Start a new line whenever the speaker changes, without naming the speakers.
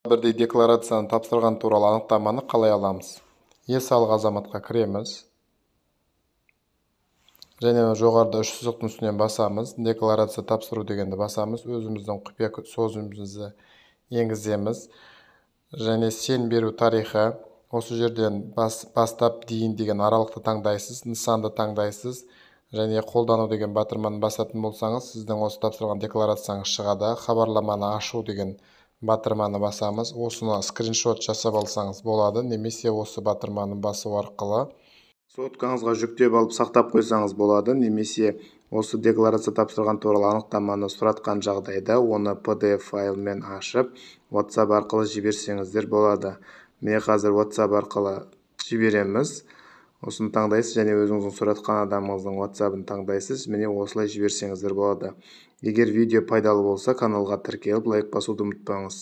Бірдей декларацияны тапсырған туралы анықтаманы қалай аламыз? Е-салық азаматқа кіреміз. Және жоғарыда үш сызықтың үстінен басамыз. Декларация тапсыру дегенді басамыз. Өзіміздің құпия сөзімізді енгіземіз. Және сен беру тарихы осы жерден бастап дейін деген аралықты таңдайсыз, нысанды таңдайсыз. Және қолдану деген батырманы басатын болсаңыз, сіздің осы тапсырған декларацияңыз шығады. Хабарламаны ашу деген батырманы басамыз. Осыны скриншот жасап алсаңыз болады, немесе осы батырманы басу арқылы соткаңызға жүктеп алып сақтап қойсаңыз болады, немесе осы декларация тапсырған туралы анықтаманы сұратқан жағдайда оны PDF файлмен ашып, WhatsApp арқылы жіберсеңіздер болады. Міне, қазір WhatsApp арқылы жібереміз. Осыны таңдайсыз және өзіңіздің сұратқан адамыңыздың WhatsApp-ын таңдайсыз. Міне, осылай жіберсеңіздер болады. Егер видео пайдалы болса, каналға тіркеліп, лайк басуды ұмытпаңыз.